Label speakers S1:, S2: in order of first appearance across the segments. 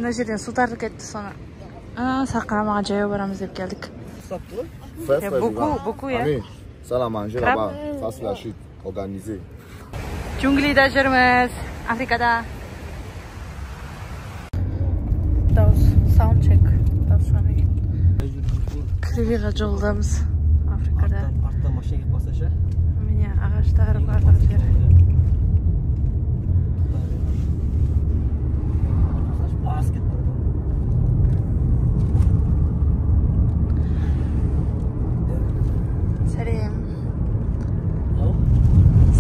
S1: Мына жерден су тартып кетті, соны. Сарқырамаға жаяу барамыз деп келдік. Beaucoup, beaucoup, иә.
S2: Ça la manger là-bas, ça c'est la chute organisée.
S1: Джунглида жүрміз, Африкада. Дауыс, саундчек. Дауыс шығады екен. Кривиға жолдамыз, Африкада.
S3: Арттан машина келіп қалса ше?
S1: Міне ағаштар барлық жер. Сәлем.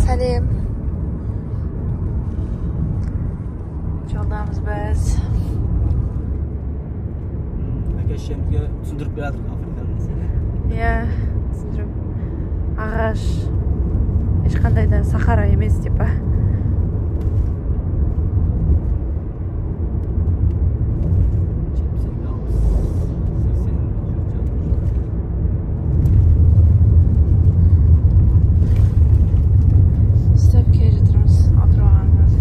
S1: Сәлем. Жолдамыз біз.
S3: Әке шешемізге түсіндіріп бере жатырмық Африканы десе.
S1: Иә, түсіндіріп. Ағаш ешқандай да Сахара емес типа. Ұстап келе жатырмыз, отырып алғанбыз.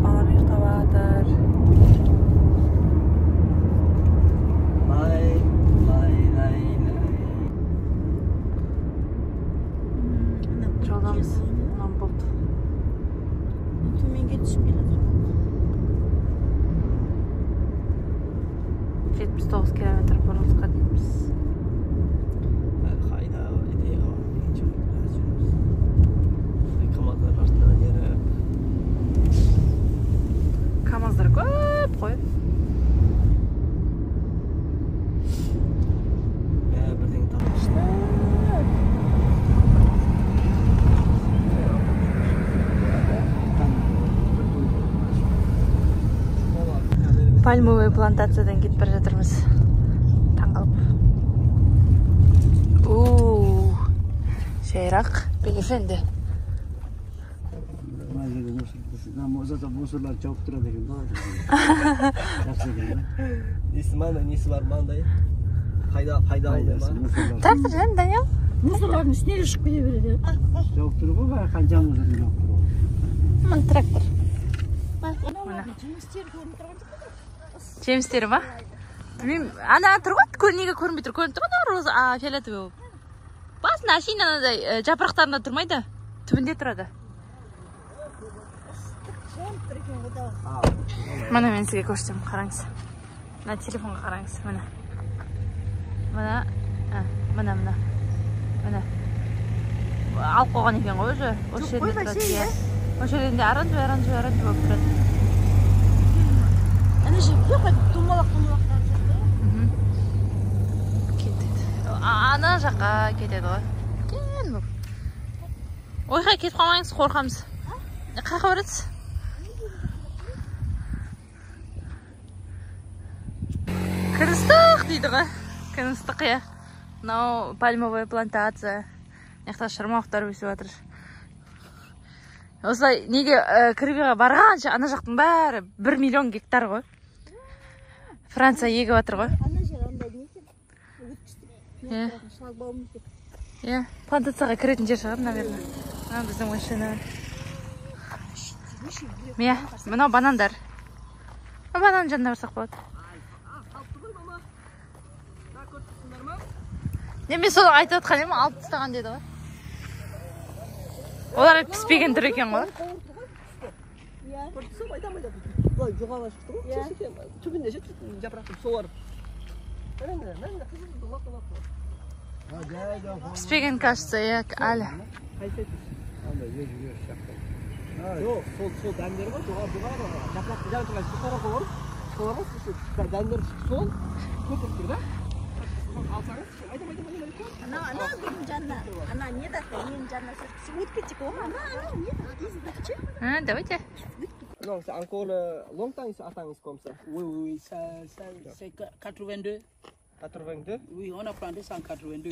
S1: Балам ұйықтап жатыр.
S3: Лай, лай, лай, лай.
S1: Жолдамыз. Мынау бұлт.
S4: Төменге түсіп келе жатыр.
S1: 79 километр бұрылысқа дейміз.
S3: Әлі қайда идея бар дегенше біраз жүрміз. Камаздар артынан еріп.
S1: Камаздар көп қой.
S3: Бірдеңе тауып.
S1: Пальмовый плантациядан кетіп бара жатырмыз. Таңғалып. Оу, жайрақ Бекефенді.
S5: Мусорлар жауып тұрады екен да. Жақсы екен да.
S3: Несі мынандай, несі бар мынандай. Пайда пайдалы ма?
S1: Трактор жан, Даниал?
S4: Мусорлардың үстіне де шығып кете береді.
S5: Жауып тұр ғой, қанша мусорды жауып тұр ғой.
S1: Мына трактор.
S4: Жемістері көрініп тұрған жоқ па?
S1: Жемістері ма? Білмеймін. Ана тұр ғой, неге көрінбей тұр? Көрініп тұр ғой, роза, фиолетовый болып. Басында әшейін анадай жапырақтарында тұрмайды, түбінде тұрады. Мына мен сізге көрсетемін, қараңыз. Мына телефонға қараңыз, мына. Мына, мына, мына. Мына. Алып қойған екен ғой уже. Осы жерде тұрады. Иә. Осы жерде оранжевый, оранжевый, оранжевый болып тұрады.
S4: Ана жерде домалақ домалақтар сияқты.
S1: Кетеді. Ана жаққа кетеді ғой. Үлкен болып. Ойға кетіп қалмаңыз, қорқамыз. Қаяққа барасыз? Күн ыстық дейді ғой. Күн ыстық, иә. Мынау пальмовая плантация. Мына жақта шырмауықтар өсіп жатыр. Осылай неге Кривиға барғанша ана жақтың бәрі 1 миллион гектар ғой. Франция егіп жатыр ғой.
S4: Ана жер андай не екен? Өткізіп. Шлагбаум екен.
S1: Иә, плантацияға кіретін жер шығар, наверное. Мына біздің машина. Міне, мынау банандар. Бананның жанына барсақ болады. Не, мен соны айтып жатқан едім, алып тастаған деді ғой. Олар піспеген тұр екен ғой.
S3: Көрдіңіз бе, майда-майда былай жоғары шықты ғой. Түбінде ше, жапырақтың солар. Міне, міне, қызыл домалақ домалақ.
S1: Піспеген, кажется, иә, әлі.
S3: Қайсы айтасыз? Жоқ, сол дәндер ғой, жоғары жоғары жапырақты жаңа тұрған солар ғой. Солар ғой, дәндер сол көтеріп тұр да. Алсаңыз, майда майда майда.
S4: Ана, ана гүлдің жанына. Ана не да, менің жанына өтіп кетсек болады ма? Ана, ана не да, ше?
S1: А, давайте.
S3: Non, c'est encore longtemps ils attendent comme ça.
S6: Oui, oui, oui, ça, ça, c'est 82.
S3: 82?
S6: Oui, on a planté ça en 82.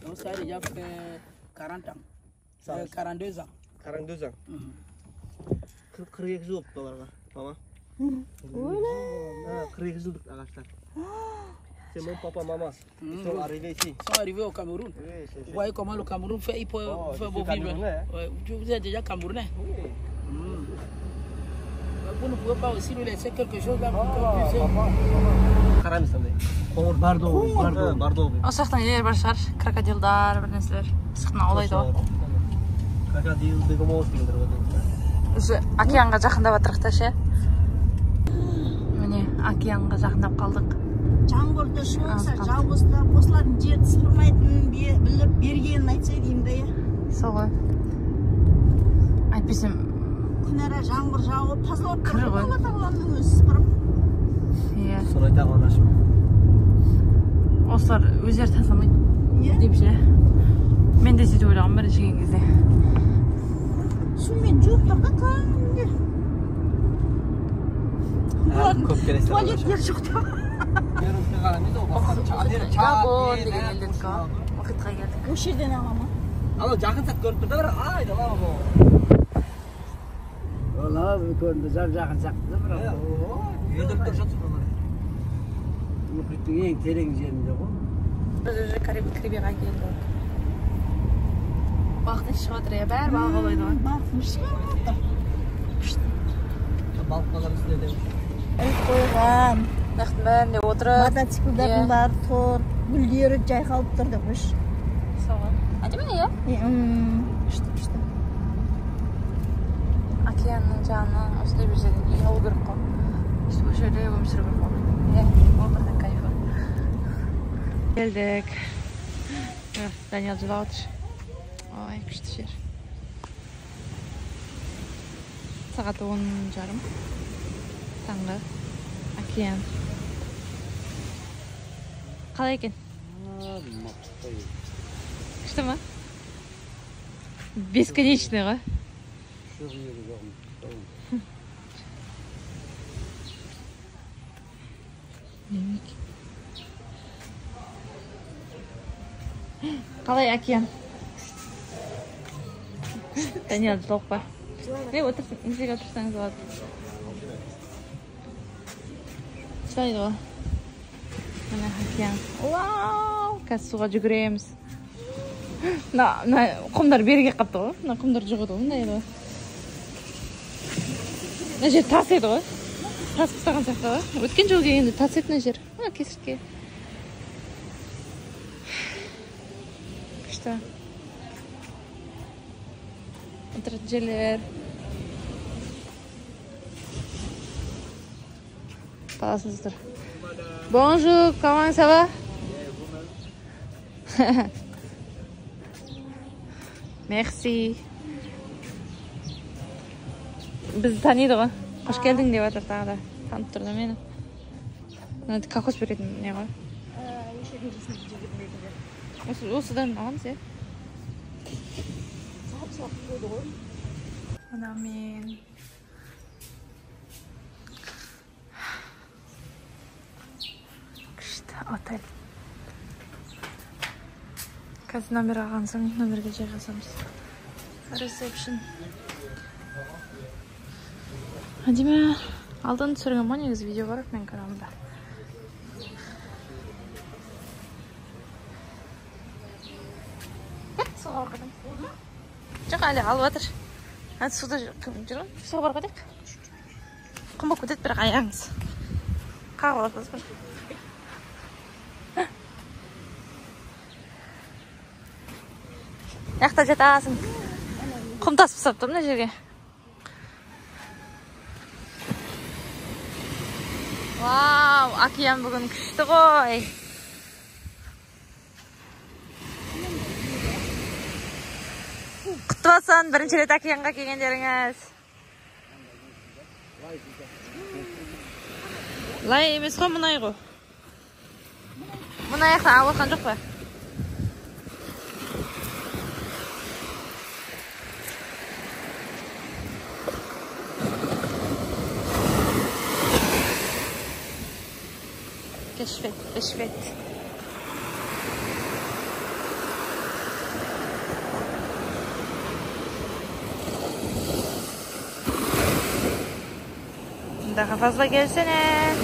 S6: Donc ça a déjà fait 40 ans.
S3: Ça,
S6: 42 ans.
S3: 42 ans. 42 жыл болыпты оларға, мама. 42 жылдық ағаштар. C'est mon papa, maman. Ils sont arrivés ici.
S6: Ils sont arrivés au Cameroun.
S3: Oui, c'est
S6: Vous voyez comment le Cameroun fait, il peut faire beau vivre.
S3: Hein?
S6: Ouais, vous êtes déjà Camerounais.
S3: Oui.
S6: Mmh. Vous ne pouvez pas aussi nous laisser quelque chose là pour qu'on puisse.
S3: Қараймыз андай. Қоңыр бардо, бардо.
S1: Осы жақтан нелер бар шығар? Крокодилдар, бір нәрселер. Осы жақтан аулайды ғой.
S3: Крокодил, бегемот дегендер бар.
S1: Уже океанға жақындап жатырық та ше. Міне, океанға жақындап қалдық.
S4: Жаңбырды шоңса, жауғызда, осылардың жерді сыпырмайтынын біліп бергенін айтса деймін да, иә.
S1: Сол ғой. Әйтпесем
S4: күнара жаңбыр жауып, тазалап
S1: Кір ғой.
S4: Алла тағаланың өзі сыпырып.
S1: Иә.
S3: Соны айта анашым.
S1: Осылар өздері тазаламайды
S4: Иә.
S1: деп ше. Мен де сөйтіп ойлағанмын бірінші келген кезде.
S4: Сумен жуып тұр да кәдімгідей.
S3: Көп келесіздер.
S4: Туалеттер жоқ та.
S1: Габон деген елден ғой. Мұхитқа келдік.
S4: Осы жерден ала ма?
S3: Анау жақын сәт көрініп тұр да, бірақ айдала бұл.
S5: Ола көрінді, жап-жақын сияқты да, бірақ.
S3: Елдер тұр жатыр олар.
S5: Мұхиттың ең терең жерінде ғой.
S1: Біз уже Карибиға келдік. Балықтың шығып жатыр, иә, бәрі балық аулайды ғой.
S4: Балықтың шығып жатыр.
S3: Балық базар үстінде де.
S4: Іліп қойған.
S1: Мынақтың бәрінде отырып.
S4: Мотоциклдардың бәрі тұр, гүлдері жайқалып тұр деп қойшы.
S1: Сол ғой. Әдемі, иә?
S4: Күшті, күшті.
S1: Океанның жаны осындай бір жерден үй алу керек қой. Сөйтіп осы жерде өмір сүру керек қой. Иә, өмірдің кайфы. Келдік. Даниял жылап отыр. Ой, күшті жер. Сағат 10:30. Таңғы океан. Қалай екен? Күшті ма? Бесконечный ғой. Қалай океан? Даниял жылап па? Не, отырсың, несеге отырсаңыз болады. Жылайды ғой. Міне океан. Вау! Қазір суға жүгіреміз. Мына құмдар бері келіп қапты ғой. Мына құмдар жоқ еді ғой, мындай еді ғой. Мына жер тас еді ғой. Тас ұстаған сияқты ғой. Өткен жолы келгенде тас еді мына жер. Мына кесіртке. Күшті. Отыратын жерлер. Баласыңыздар. Bonjour, comment ça va? Merci. Бізді таниды ғой. Қош келдің деп жатыр тағы да. Танып тұр да мені. Мына кокос беретін не ғой? Осыдан аламыз, иә? Мына мен. Күшті отель. Қазір номер алған соң номерге жайғасамыз. Ресепшн. Әдемі. Алдын түсірген ғой негізі видео бар менің каналымда. Суға барып қайтамын. Жоқ, әлі алып жатыр. Әлі суда жүр ғой. Суға барып қайтайық. Құм болып кетеді бірақ аяғыңыз. Қағып аласыз бір. Яқта жатасың. Құм тасып тастапты мына жерге. Вау, океан бүгін күшті ғой. Құтты болсын, бірінші рет океанға келгендеріңіз. Лай емес қой, мұнай ғой. Мұнай аяқта алып отқан жоқ па? Keşfet, keşfet. Daha fazla gelsene.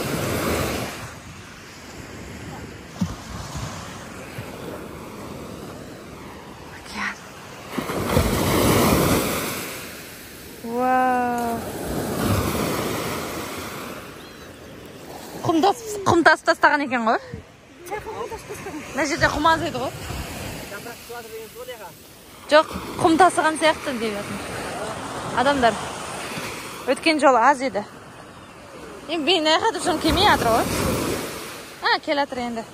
S1: Құм тасып тастаған екен ғой. Мына жерде құм аз еді ғой. Жоқ, құм тасыған сияқты деп жатыр. Адамдар. Өткен жолы аз еді. Енді мен аяққа тұрсам келмей жатыр ғой. А, келе жатыр енді.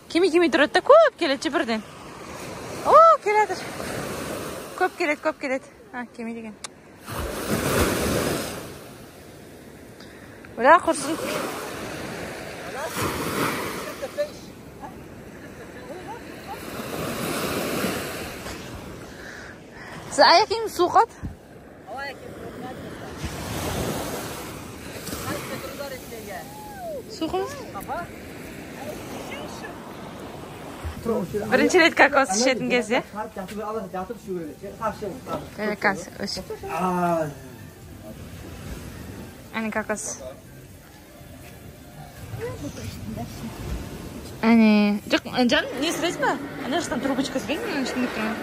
S1: Келмей тұрады да көп келеді бірден. О, келе жатыр. Көп келеді, көп келеді. А, келмейді екен. Оля, құрсын. Сіз аяқ киім суық ат? Суық емес? Бірінші рет кокос ішетін кезде. Кокос. Әне кокос. Әне. Жоқ, жан, не сұрайсың ба? Ана жақтан трубочка сұрайсың, мен ішкім келіп тұрған.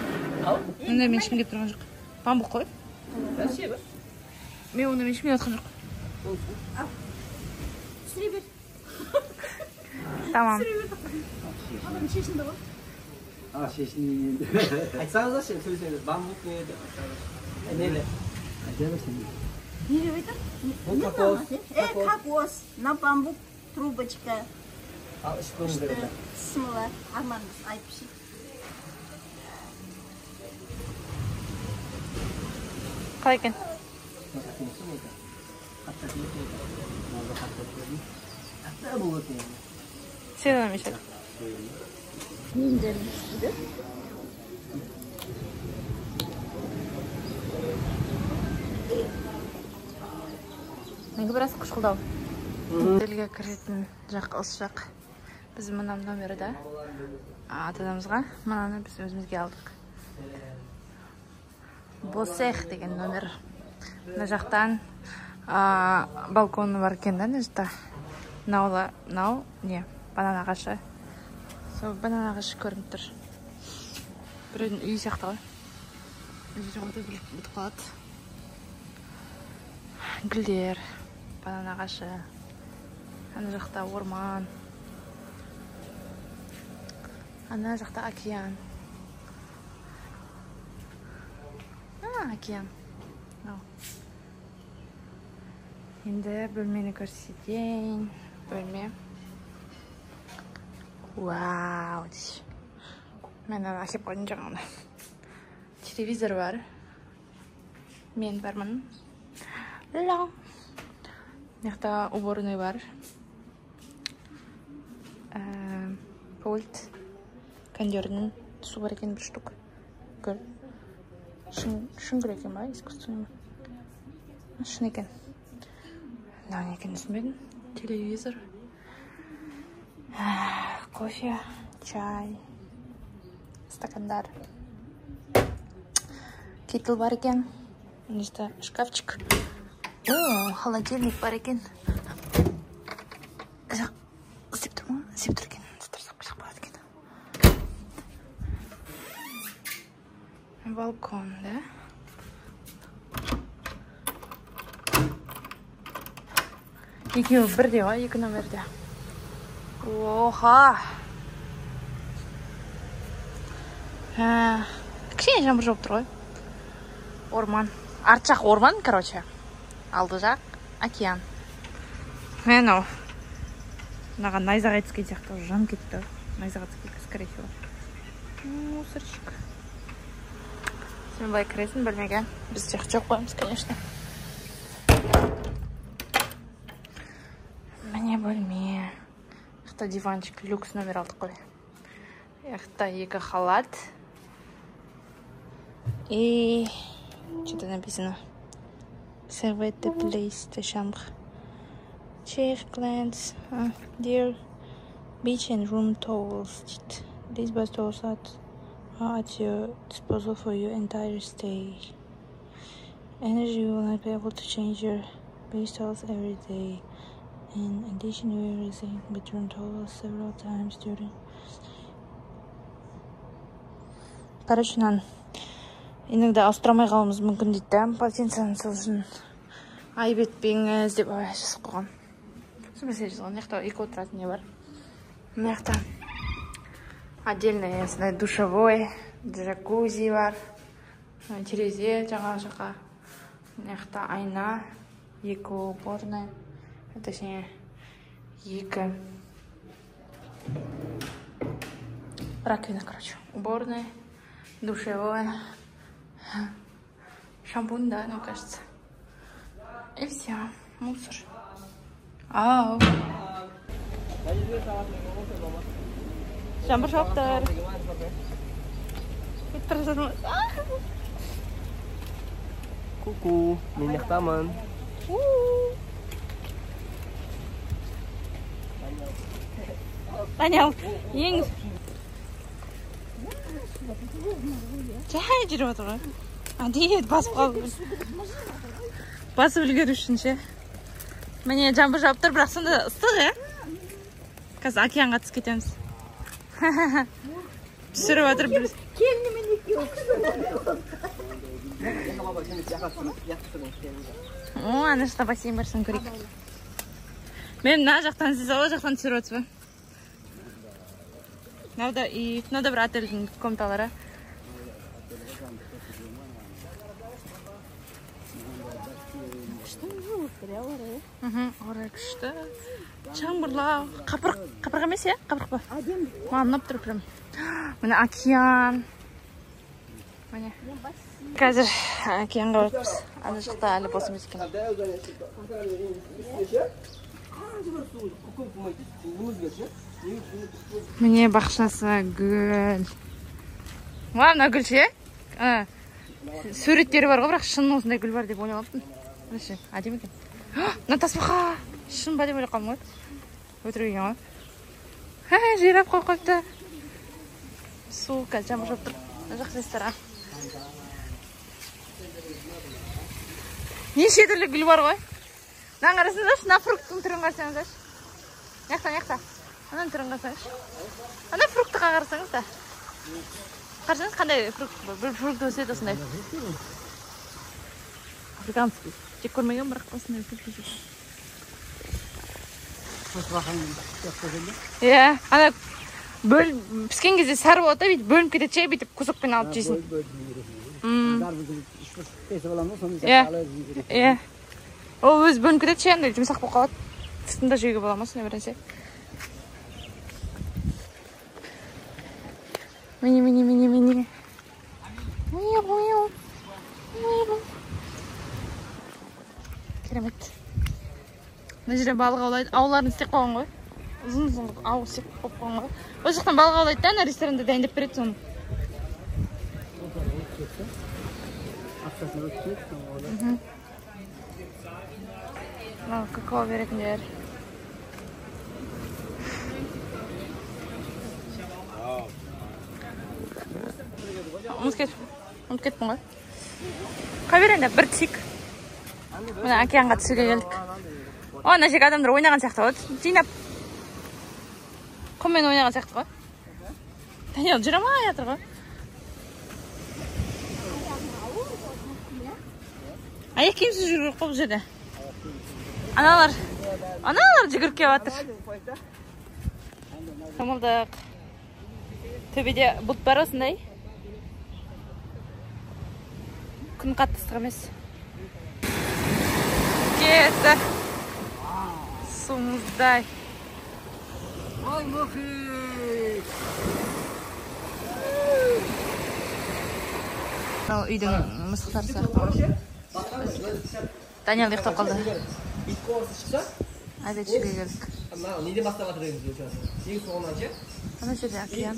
S1: Онда мен ішкім келіп тұрған жоқ. Бамбук қой. Мен онда мен ішкім келіп жатқан жоқ.
S4: Түсіре бер.
S1: Тамам.
S4: Адам шешінді ғой.
S3: А, шешінді. Айтсаңыздаршы, сөйлесеңіз, бамбук не деп. Неле?
S4: Не деп айтады?
S3: Бұл кокос.
S4: Кокос, мына бамбук трубочка.
S3: Ал, ішіп көріңіздер.
S4: Смыла, Арман айтып ішейік.
S1: Қалай екен? Сен адам ішеді. Менге біраз қышқылдау. Отельге кіретін жақ осы жақ. Біз мына номерді ата-анамызға, мынаны біз өзімізге алдық. Босех деген номер. Мына жақтан балконы бар екен да, мына жақта. Мынау не, банан ағашы. Сол банан ағашы көрініп тұр. Біреудің үйі сияқты ғой. Мына жерде отыз бітіп қалады. Гүлдер, банан ағашы. Ана жақта орман. Ана жақта океан. А, океан. Енді бөлмені көрсетейін. Бөлме. Вау. Мен ана әкеп қойдым жаңағыда. Телевизор бар. Мен бармын. Ла. Мына жақта уборный бар. Пульт. Кондердің су бар екен бір штук. Гүл. Шын гүл екен ба? Искусственный ма? Шын екен. Мынау не екенін түсінбедім. Телевизор. Кофе, чай, стакандар. Кетл бар екен. Мына жерде шкафчик. О, холодильник бар екен. Істеп тұр ма? Істеп тұр екен. Заттар қойсақ болады екен. Балкон, да? Екеуі бірдей ғой, екі номерде. Оха! Кішкене жаңбыр жауып тұр ғой. Орман. Арт жақ орман, короче. Алды жақ океан. Міне мынау. Мынаған найзағай түскен сияқты жан кетті. Найзағай түскен, скорее всего. Мусорчик. Сен былай кіресің бөлмеге. Біз тек жоқ қоямыз, конечно. Міне бөлме. Яқта диванчик, люкс номер алдық қой. Яқта екі халат. И что-то написано. Servette de place de chambre. Chair glance, dear beach and room towels. These bath towels are at your disposal for your entire stay. Energy will not be able to change your beach towels every day. In addition, we are using bedroom towels several times during. Короче, нам иногда ауыстыра алмай қалуымыз мүмкін дейді да, полотенцені сол үшін Айып етпеңіз деп жазып қойған. Смысле жазған? Мына жақта екі отыратын не бар. Мына жақта отдельный осындай душевой, джакузи бар. Терезе жаңа жаққа. Мына жақта айна, екі уборная, точнее екі раковина, короче, уборная, душевая, шампунь, да, ну кажется. И все, мусор. Ау. Жаңбыр жауып тұр. Кетіп бара жатырмыз.
S3: Ку-ку, мен ұйықтамын.
S1: Даниал, ең жай жүріп отыр ғой. Әдейі басып қалып. Басып үлгеру үшін ше. Міне жаңбыр жауып тұр, бірақ сонда ыстық, иә? Қазір океанға түсіп кетеміз. Түсіріп жатыр бір.
S4: Келінімен екеуі.
S1: О, ана жақта бассейн бар, соны көрейік. Мен мына жақтан, сіз ана жақтан түсіріп отырсыз ба? Мынау үй, мынау да бір отельдің комнаталары. Орай күшті. Жаңбырлау. Қапырық, қапырық емес, иә? Қапырық па? Маған ұнап тұр прям. Міне океан. Міне. Қазір океанға барыппыз. Ана жақта әлі бос емес екен. Міне бақшасы, гүл. Мына гүл ше? Суреттері бар ғой, бірақ шын осындай гүл бар деп ойламаппын. Вообще, әдемі екен. Мына тасбақа шын ба деп ойлап қалдым ғой. Өтірік екен ғой. Жираф қойып қойыпты. Су қазір жаңбыр жауып тұр. Мына жақ ресторан. Неше түрлі гүл бар ғой. Мынаны қарасаңыздаршы, мына фрукттың түрін қарасаңыздаршы. Мына жақта, мына жақта. Ананың түрін қарасаңызшы. Ана фруктыға қарасаңыз да. Қарасаңыз қандай фрукт, бір фрукт өседі осындай. Африканский. Жек көрмеген, бірақ осындай фрукт өседі. Иә, ана піскен кезде сары болады да, бүйтіп бөлініп кетеді ше, бүйтіп кусокпен алып жейсің. Иә. Ол өзі бөлініп кетеді ше, андай жұмсақ болып қалады. Сыртында жеуге бола ма сондай бір нәрсе? Міне, міне, міне, міне. Керемет. Мына жерде балық аулайды. Ауларын істеп қойған ғой. Ұзын-ұзын ау істеп қойып қойған ғой. Ол жақтан балық аулайды да, ана ресторанда дайындап береді соны. Мынау какао беретін жер. Ұмытып кеттім ғой. Қай бер енді, бір түсейік. Мына океанға түсуге келдік. О, ана жерге адамдар ойнаған сияқты ғой. Жинап. Құммен ойнаған сияқты ғой. Даниал жүре алмай жатыр ғой. Аяқ киімсіз жүру керек қой бұл жерде. Аналар жүгіріп келіп жатыр. Шомылдық. Төбеде бұлт бар осындай. Күн қатты ыстық емес. Кетті. Су мұздай. Мынау үйдің мысықтары сияқты. Даниал ұйықтап қалды. Обед ішуге келдік.
S3: Неден бастап жатыр едіңіз? Ең соңынан ше?
S1: Ана жерде океан.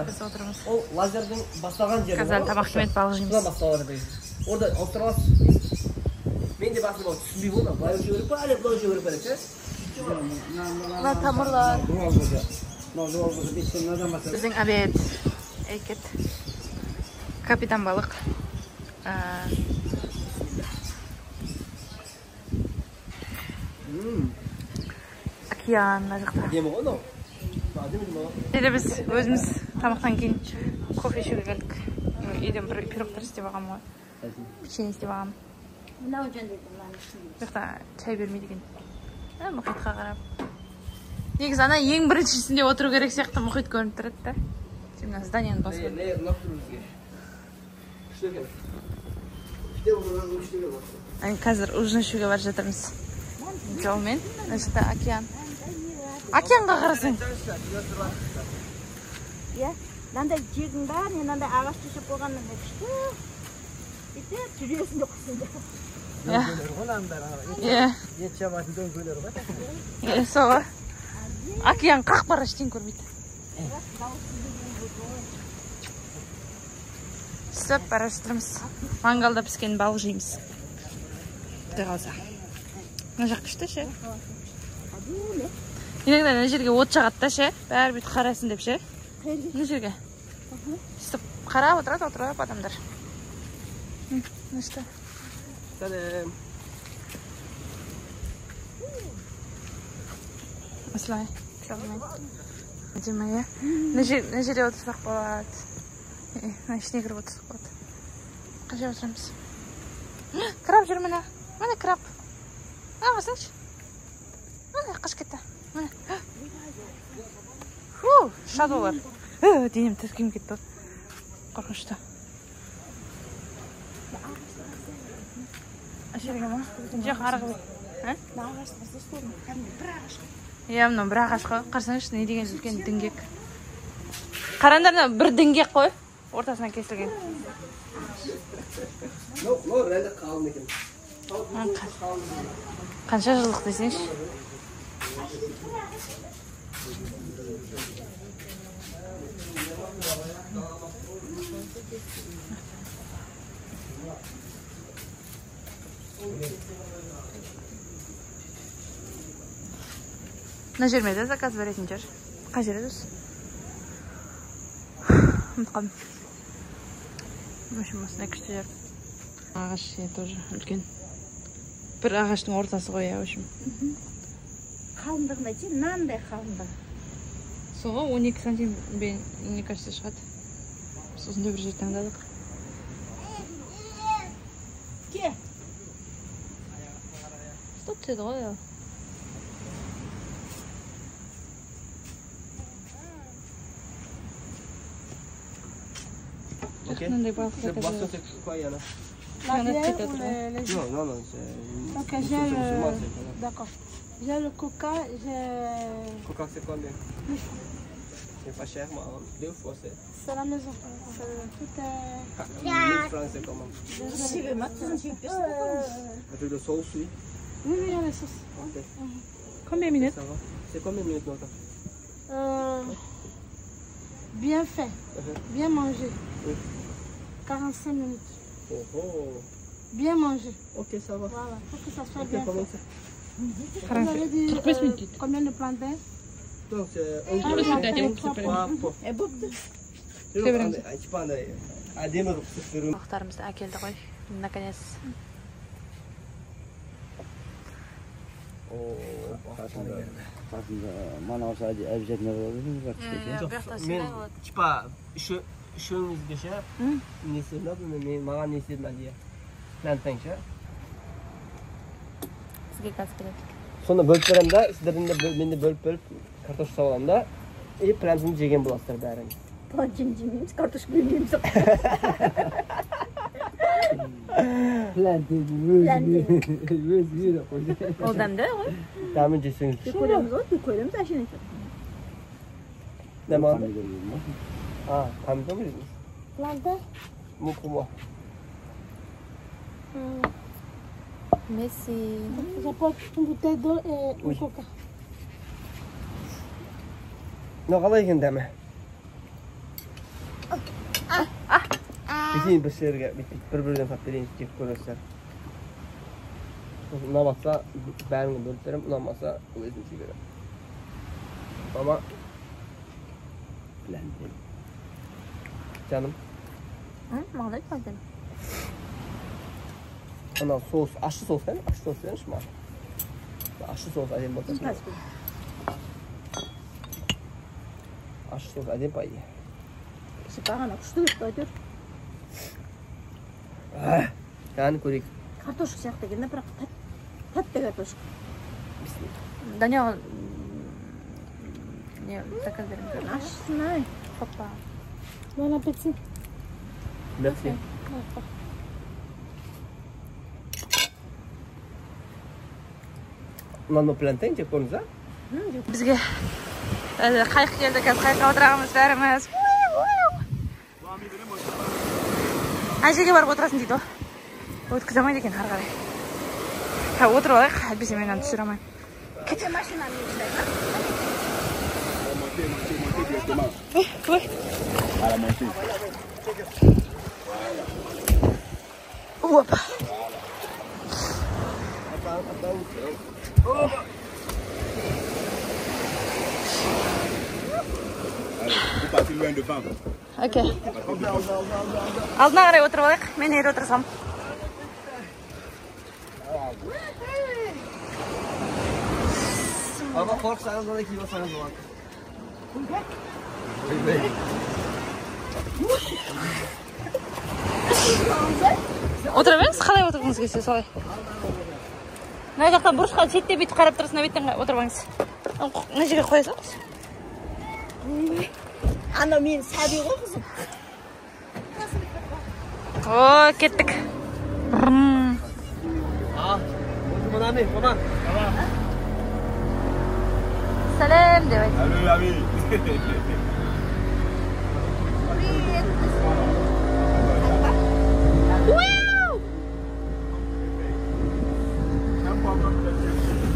S1: Біз отырмыз.
S3: Ол лазердің басталған жері.
S1: Қазір тамақ жемейді, балық жейміз.
S3: Орда алып тұра аласыз. Мен де басында түсінбей болдым. Былай өлшеу керек па, әлде былай өлшеу керек па деп ше?
S1: Мына тамырлар. Біздің обед. Екет. Капитан балық. Океан мына жақта.
S3: Әдемі ғой мынау. Әдемі ме?
S1: Енді біз өзіміз тамақтан кейін кофе ішуге келдік. Үйден бір пирогтар істеп алғанмын ғой. Печенье істеп алғанмын.
S4: Мынау жөнде мынаның ішінде.
S1: Бұл жақта чай бермейді екен. Мұхитқа қарап. Негізі ана ең біріншісінде отыру керек сияқты, мұхит көрініп тұрады да. Сен мына зданияны басып.
S3: Не, ұнап тұр бізге. Күшті екен. Күшті екен.
S1: Қазір ужин ішуге бара жатырмыз. Жолмен. Мына жақта океан. Океанға қарасаң.
S4: Иә, мынандай жердің бәріне мынандай ағаш төсеп қойған мынандай күшті. Бүйтіп жүресің де құрсын.
S3: Дөңгелер ғой мынаның бәрі.
S1: Иә.
S3: Ет шабатын дөңгелер ғой.
S1: Иә, сол ғой. Океан қақ бара ештеңе көрмейді. Түсіп бара жатырмыз. Мангалда піскен балық жейміз. Құдай қаласа. Мына жақ күшті ше. Иногда мына жерге от жағады да ше. Бәрі бүйтіп қарасын деп ше. Мына жерге. Сөйтіп қарап отырады, отырып адамдар. Мына жақта.
S3: Сәлем.
S1: Осылай. Әдемі, иә. Мына жерде отырсақ болады. Мына ішіне кіріп отырсақ болады. Қай жерге отырамыз? Краб жүр міне. Міне краб. Мына қарасаңшы. Міне қашып кетті. Міне. Фу, шады олар. Денем тіркеніп кетті. Қорқынышты. Жерге ма? Жоқ, арғы. Иә, мынау бір ағаш қой. Қарасаңызшы, не деген үлкен діңгек. Қараңдар, мынау бір діңгек қой. Ортасынан кесілген.
S3: Мынау реально қалың екен.
S1: Қанша жылдық десеңші? Мына жерме де заказ беретін жер. Қай жер еді осы? Ұмытып қалдым. В общем, осындай күшті жер. Ағаш тоже үлкен. Бір ағаштың ортасы ғой, иә, в общем.
S4: Қалыңдығын айтайын, мынандай қалыңдығы.
S1: Сол ғой, 12 сантиметр, мне кажется, шығады. Біз осындай бір жер таңдадық.
S4: Ке.
S1: Стоп деді ғой, иә. Мынандай балық
S3: заказ.
S7: La bière ou les jus?
S3: Non, non, non.
S7: Ok, j'ai le... D'accord. J'ai le coca, j'ai...
S3: Coca, c'est combien? C'est pas cher, moi. 2 fois, c'est...
S7: C'est la maison. Tout est...
S3: 1000 francs, c'est comment? Avec le sauce, oui.
S7: Oui, oui, il y a la sauce.
S3: Ok.
S1: Combien de minutes?
S3: C'est combien de minutes, maintenant?
S7: Bien fait, bien mangé.
S3: Oui.
S7: 45 minutes.
S3: Oh, oh.
S7: Bien mangé.
S3: Ok, ça va.
S7: Voilà, faut que ça soit
S3: okay,
S7: bien
S3: fait.
S7: Vous avez dit combien de plantains?
S3: Donc, c'est un plantain.
S1: Балықтарымызды әкелді ғой, наконец.
S3: Мен типа үшеумізге ше не істедім, мен маған не істедім әлде плантан ше.
S1: Сізге қазір келеді.
S3: Сонда бөліп беремін да, сіздердің де мен де бөліп-бөліп картошка салып аламын да, и плантан жеген боласыздар бәрің.
S4: Плантан жемейміз, картошка жемейміз.
S3: Плантан өзі қойды.
S1: Ол дәмді ғой.
S3: Дәмін жесеңіз.
S4: Көреміз ғой, көреміз әшейін.
S3: Ne mı? Ah, pomidor mu dediniz?
S7: Plantain.
S3: Bu pour moi.
S1: Merci.
S7: J'apporte une bouteille d'eau et un coca.
S3: Ne қалай екен дәмі? Бүйтейін бір сіздерге бүйтіп бір-бірден тап берейін, жеп көресіздер. Ұнамаса бәріңе бөліп беремін, ұнамаса өзім жей беремін. Мама. Жаным.
S1: Маған айтма екен.
S3: Анау соус, ащы соус қайда? Ащы соус беріңізші маған. Ащы соус әдемі болса. Ащы соус әдемі по идее.
S4: Бағана күшті кетті әйтеуір.
S3: Кәні көрейік.
S4: Картошка сияқты екен да, бірақ тәтті картошка.
S1: Даниял не заказ береміз.
S4: Ашысын ай.
S1: Хоппа.
S7: Bon appétit.
S3: Merci. Мынаны плантен жеп көрдіңіз, а?
S1: Бізге қайық келді, қазір қайыққа отырамыз бәріміз. Ана жерге барып отырасың дейді ғой. Өткізе алмайды екен ары қарай. Отырып алайық, әйтпесе мен мынаны түсіре алмаймын. Кет. Ой. Опа. Окей. Алдына қарай отырып алайық. Мен ері отырсам.
S3: Ама қорықсаңыз, онда киіп алсаңыз болады.
S1: Отыра беріңіз, қалай отырғыңыз келсе солай. Мына жақтан бұрышқа шетте бүйтіп қарап тұрасың, мына беттен отырмаңыз. Мына жерге қоя салыңыз.
S4: Анау мен сәби ғой қызым.
S1: О, кеттік. Сәлем деп айт.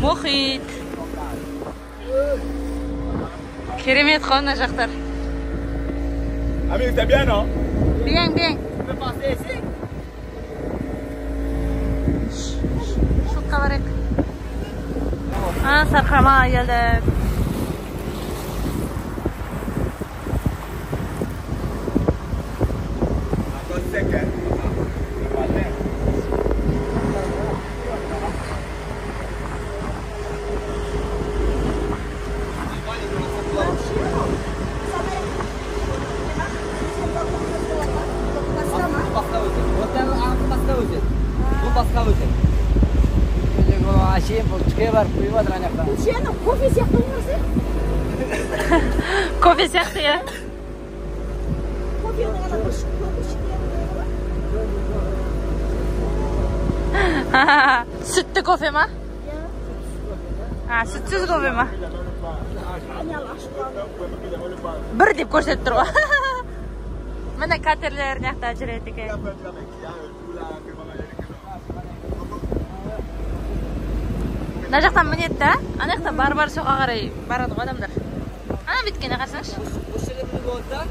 S1: Мұхит. Керемет қой мына жақтар.
S2: Ami, c'est bien, non?
S1: Bien, bien. Шутқа барайық. Сарқырама келдік.
S4: Кофе сияқты болмаса?
S1: Кофе сияқты, иә.
S4: Кофені ғана бір ішкен.
S1: Сүтті кофе ма? А, сүтсіз кофе ма? Бір деп көрсетіп тұр ғой. Міне катерлер мына жақта жүреді екен. Мына жақтан мінеді да, ана жақта бар-бар соға қарай барады ғой адамдар. Ана беткені қарасаңшы.
S3: Осы жерде мінуге болады да?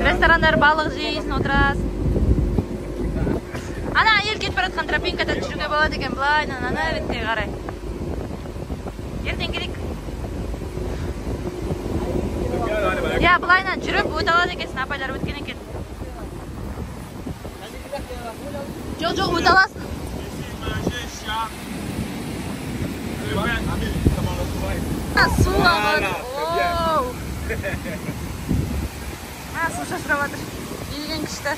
S1: Ресторандар балық жейсің, отырасың. Ана әйел кетіп бара жатқан тропинкадан жүруге болады екен, былайынан ана бетке қарай. Ертең келейік. Иә, былайынан жүріп өте алады екенсің, апайлар өткен екен. Жоқ, жоқ, өте аласың. Су ағады. Су шашырап жатыр. Не деген күшті.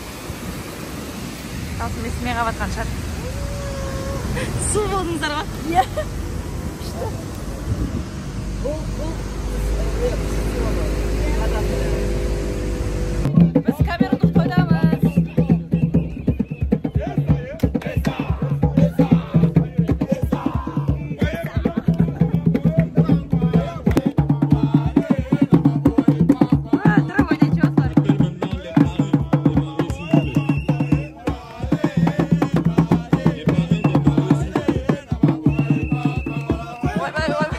S1: Даусым естімей қалып жатқан шығар. Су болдыңыздар ғой? Иә. Күшті. Біз Камерундық тойдамыз. Тұрып ойнайтын осылар. Ойбай, ойбай.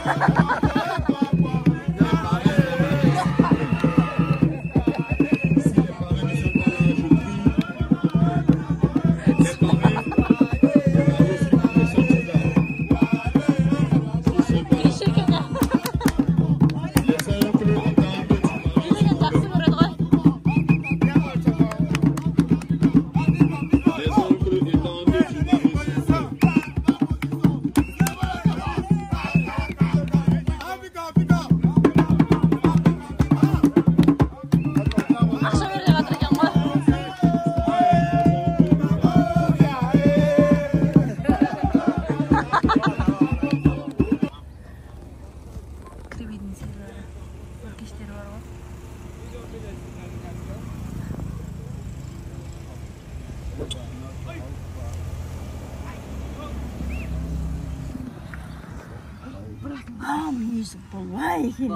S4: Бірақ мына мінезі бұлай екен, ә?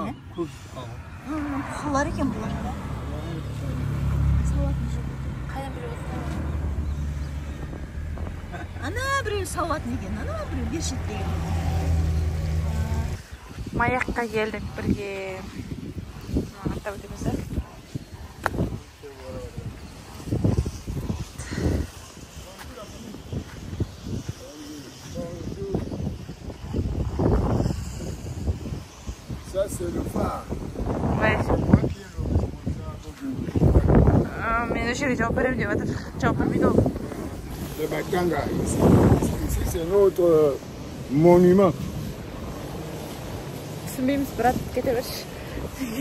S4: Бұқалар екен бұлар. Сауатын жоқ екен.
S1: Қайдан біліп отырсың?
S4: Ана біреу сауатын екен, ана біреу бер шеттеген.
S1: Маякқа келдік бірге. Аттап өтеміз, ә?
S2: Ça, c'est le phare.
S1: Ouais.
S2: C'est moi qui est le responsable.
S1: Мен осы жерге жауап беремін деп жатыр. Жауап бермейді ол.
S2: Le Batanga, ici, ici c'est notre monument.
S1: Түсінбейміз, брат, кете берші.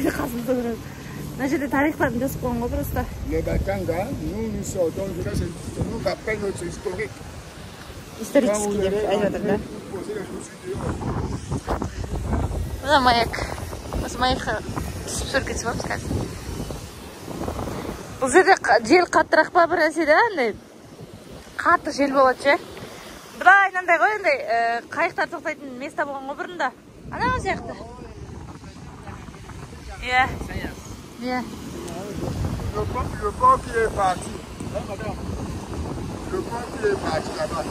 S1: Қасымызда тұрады. Мына жерде тарихтарын жазып қойған ғой просто.
S2: Le Batanga, nous nous sortons, là, c'est nous rappelle notre historique.
S1: Исторический деп айтып жатыр да. Мына маяк. Осы маякқа түсіп суретке түсіп аламыз қазір. Бұл жерде жел қаттырақ па бір нәрсе да, андай қатты жел болады ше. Былай мынандай ғой, андай қайықтар тоқтайтын место болған ғой бұрында. Анау сияқты. Иә. Иә.
S2: Le pont qui est parti. Le pont qui est parti là-bas.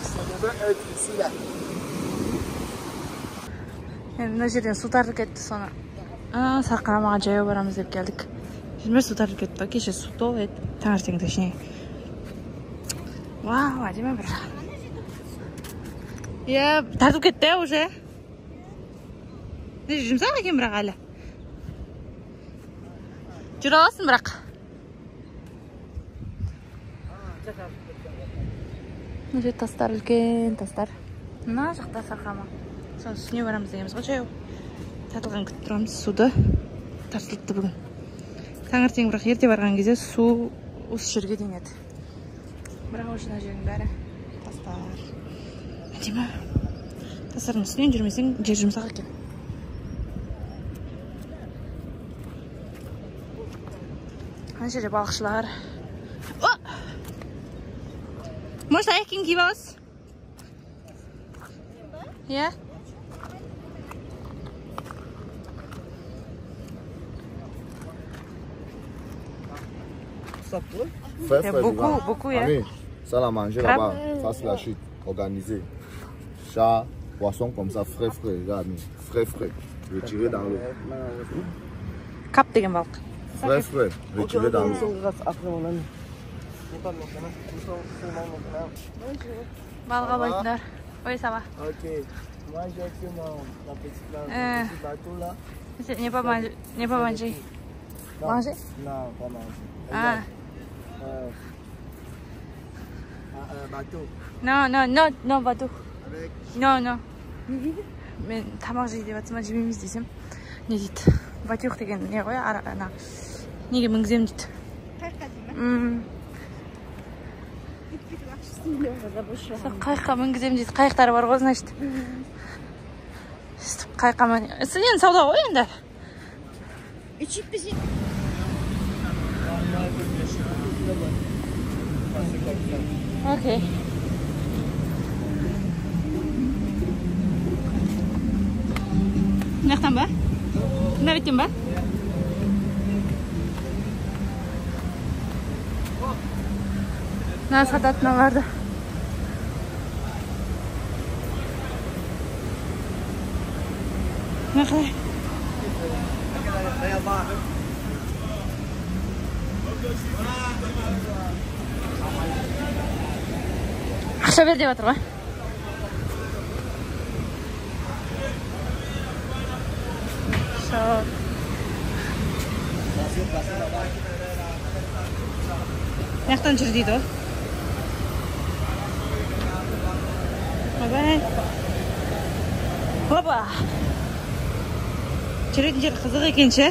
S2: Ça devait être ici là.
S1: Енді мына жерден су тартып кетті соны. Сарқырамаға жаяу барамыз деп келдік. Жүрмей су тартып кетті. Кеше су толы еді. Таңертең точнее. Вау, әдемі бір. Иә, тартып кетті уже. Не жұмсақ екен бірақ әлі. Жүре аласың бірақ. Мына жерде тастар, үлкен тастар. Мына жақта сарқырама. Соның үстіне барамыз дегенбіз ғой жаяу. Тартылған күтіп тұрамыз суды. Тартылыпты бүгін. Таңертең бірақ ерте барған кезде су осы жерге дейін еді. Бірақ уже мына жердің бәрі тастар. Әдемі. Тастардың үстінен жүрмесең жер жұмсақ екен. Ана жерде балықшылар. Может, аяқ киім киіп аласыз? Иә. Beaucoup, beaucoup, yeah.
S2: Ça la manger là-bas, ça c'est la chute organisée. Chat, poisson comme ça, frais, frais, regarde, frais, frais, retiré dans l'eau.
S1: Кап деген балық.
S2: Frais, frais, retiré dans l'eau.
S1: Балық аулайтындар. Ой, ça va.
S3: Ok, moi j'ai fait ma petite là, petit bateau là.
S1: Не pas manger, не pas manger. Manger?
S3: Non, pas manger.
S1: Ah.
S3: Un bateau.
S1: Non, non, non, non, bateau.
S3: Avec.
S1: Non, non. Мен тамақ жейді деп жатсам, жемейміз десем, не дейді? Батюх деген не ғой, ана неге мінгіземін дейді. Қайыққа мінгіземін дейді. Қайықтары бар ғой, значит. Сөйтіп қайыққа енді сауда ғой енді. Окей. Мына жақтан ба? Мына беттен ба? Мына сататыналарды. Мына қалай? Ақша бер деп жатыр ғой. Мына жақтан жүр дейді ғой. Ойбай. Опа. Жүретін жер қызық екен ше.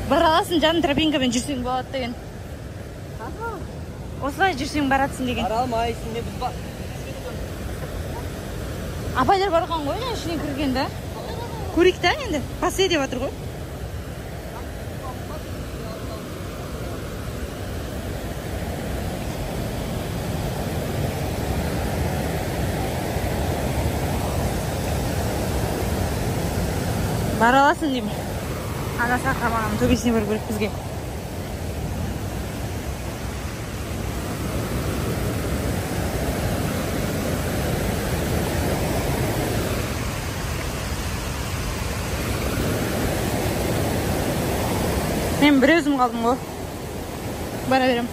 S1: Бара аласың, жаным, тропинкамен жүрсең болады деген. Осылай жүрсең баратсың деген.
S3: Бара алмайсың, мен біз
S1: Апайлар барған ғой, ішіне кірген да. Көрейік та енді. Пасе деп жатыр ғой. Бара аласың деймін. Ана сахарманың төбесіне бару керек бізге. Мен бір өзім қалдым ғой. Бара берем.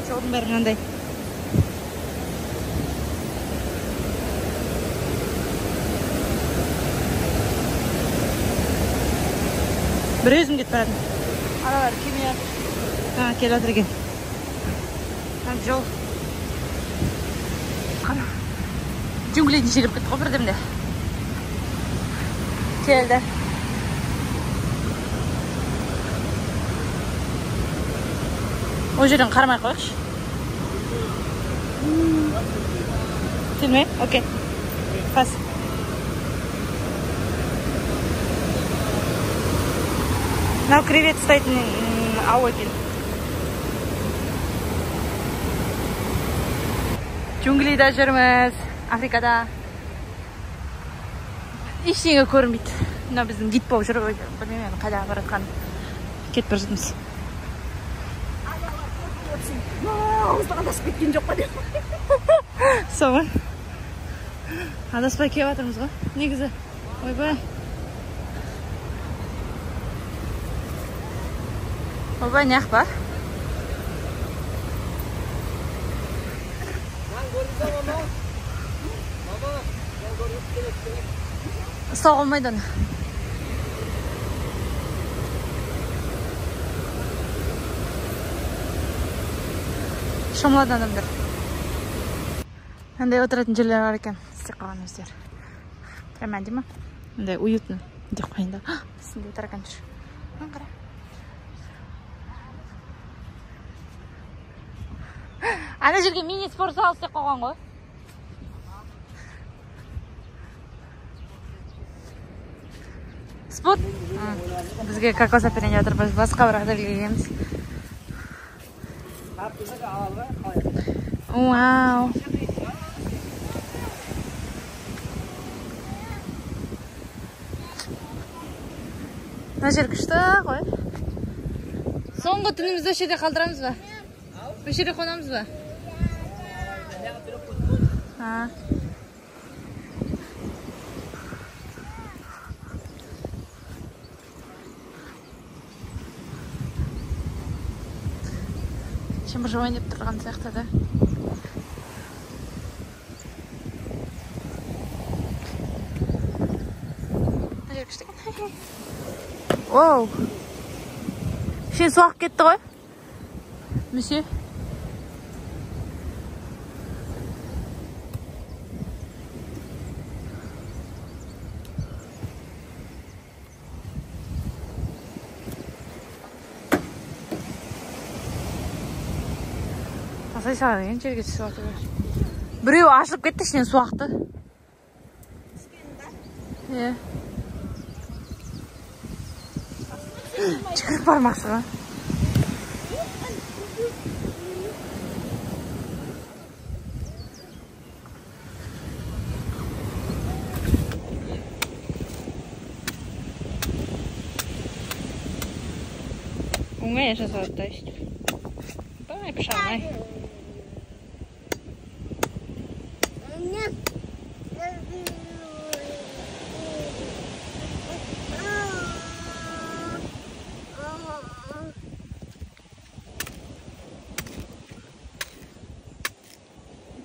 S1: Жолдың бәрі мынандай. Бір өзім кетіп барадым. Аналар келмей жатыр. А, келіп жатыр екен. Мына жол. Қара. Джунглидің ішіне кіріп кетті ғой бірдемде. Келді. Ол жерден қарамай қояйықшы. Келмей? Окей. Пас. Мынау кревет ұстайтын ау екен. Джунглида жүрміз, Африкада. Ештеңе көрінбейді. Мынау біздің гид болып жүр ғой. Білмеймін енді қайда бара жатқанын. Кетіп бара жатырмыз.
S4: Ауыздан адасып кеткен жоқ па деп.
S1: Сол ғой. Адаспай келіп жатырмыз ғой. Негізі. Ойбай. Ойбай, не бар? Ұстауға болмайды оны. Шомылады адамдар. Мындай отыратын жерлер бар екен. Істеп қойған өздері. Прям әдемі. Мындай уютно деп қояйын да. Үстінде таракан жүр. Қара. Ана жерге мини спорт зал істеп қойған ғой. Спорт. Бізге кокос әперейін деп жатыр. Біз басқа бір отельге келгенбіз. Вау. Мына жер күшті ғой. Соңғы түнімізді осы жерде қалдырамыз ба? Осы жерде қонамыз ба? Шымыр жауайын деп тұрған сияқты да. Мына жер күшті екен. Оу. Ішінен су ағып кетті ғой. Мүсе. Тастай салады екен, жерге түсіп жатыр. Біреу ашылып кетті, ішінен су ақты. Иә. Жүгіріп бармақшы ғой. Оңай аша салады да өйстіп. Бай, пышағын-ай.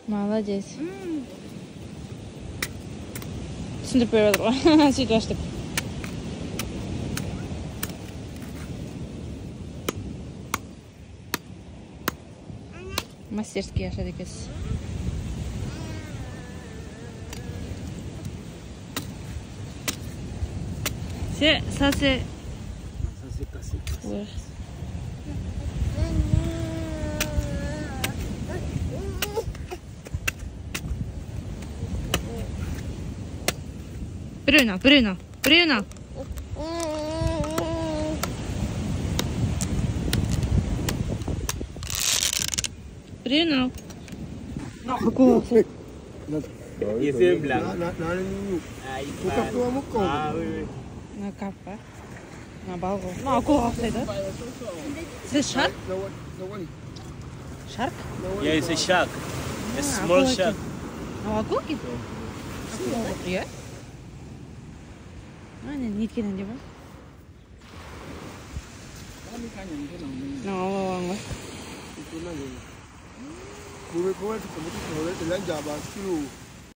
S1: Молодец. Түсіндіріп беріп жатыр ғой. Сөйтіп аш деп. Мастерский ашады екенсіз. C'est ça, c'est
S5: Ça c'est cassé.
S1: Ouais. Біреуін ал, біреуін ал, біреуін ал. Біреуін ал.
S3: Il fait une blague. Ah, il parle. Ah oui, oui.
S1: Мына краб па? Мына балық ғой. Мына акулаға ұқсайды. Це shark? Shark?
S8: Yeah, it's a shark. A small
S1: акула
S8: shark.
S1: Мынау акула екен. Иә. Міне, не еткенін деп ғой. Мынау алуан ғой.